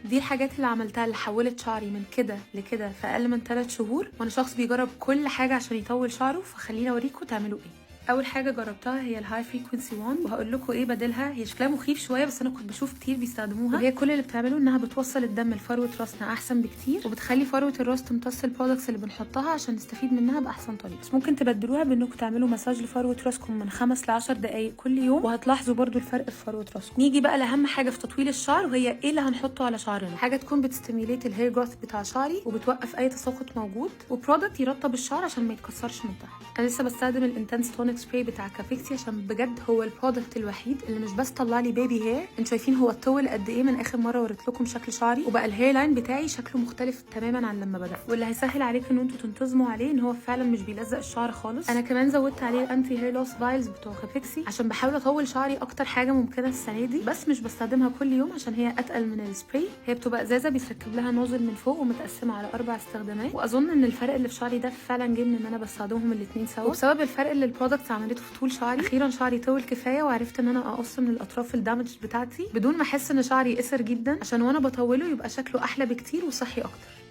دي الحاجات اللي عملتها اللي حولت شعري من كده لكده في اقل من 3 شهور. وانا شخص بيجرب كل حاجة عشان يطول شعره، فخليني اوريكم تعملوا ايه. اول حاجة جربتها هي ال high frequency wand، وهقول لكم ايه بديلها. هي شكلها مخيف شوية بس انا كنت بشوف كتير بيستخدموها، وهي كل اللي بتعمله انها بتوصل الدم لفروه راسنا احسن بكتير، وبتخلي فروه الراس تمتص ال products اللي بنحطها عشان نستفيد منها باحسن طريقه. بس ممكن تبدلوها بانكم تعملوا مساج لفروه راسكم من 5 ل 10 دقائق كل يوم، وهتلاحظوا برضو الفرق في فروه راسكم. نيجي بقى لاهم حاجة في تطويل الشعر، وهي ايه اللي هنحطه على شعرنا. حاجة تكون بت stimulate ال hair growth بتاع شعري وبتوقف اي تساقط موجود، و product يرطب الشعر عشان ما يتكسرش من تحت. انا لسه بستخدم ال intense tonic spray بتاع كابيكسي عشان بجد هو ال product الوحيد اللي مش بس طلع لي baby hair. انتوا شايفين هو طول قد ايه من اخر مرة وريت لكم شكل شعري، وبقى ال hairline بتاعي شكله مختلف تماما عن لما بدا. واللي هيسهل عليكم ان انتوا تنتظموا عليه ان هو فعلا مش بيلزق الشعر خالص. انا كمان زودت عليه ال anti hair loss vials بتوع كابيكسي عشان بحاول اطول شعري اكتر حاجة ممكنة السنة دي، بس مش بستخدمها كل يوم عشان هي اتقل من السبراي. هي بتبقى ازازة بيتركب لها nozzle من فوق ومتقسمه على 4 استخدامات، واظن ان الفرق اللي في شعري ده فعلا جه من ان انا بستخدمهم الاثنين سوا. وبسبب الفرق اللي ال products عملته في طول شعري، اخيرا شعري طول كفاية وعرفت ان انا اقص من الاطراف ال damaged بتاعتي بدون ما احس ان شعري قصر جدا، عشان وانا بطوله يبقى شكله احلى بكتير وصحي اكتر.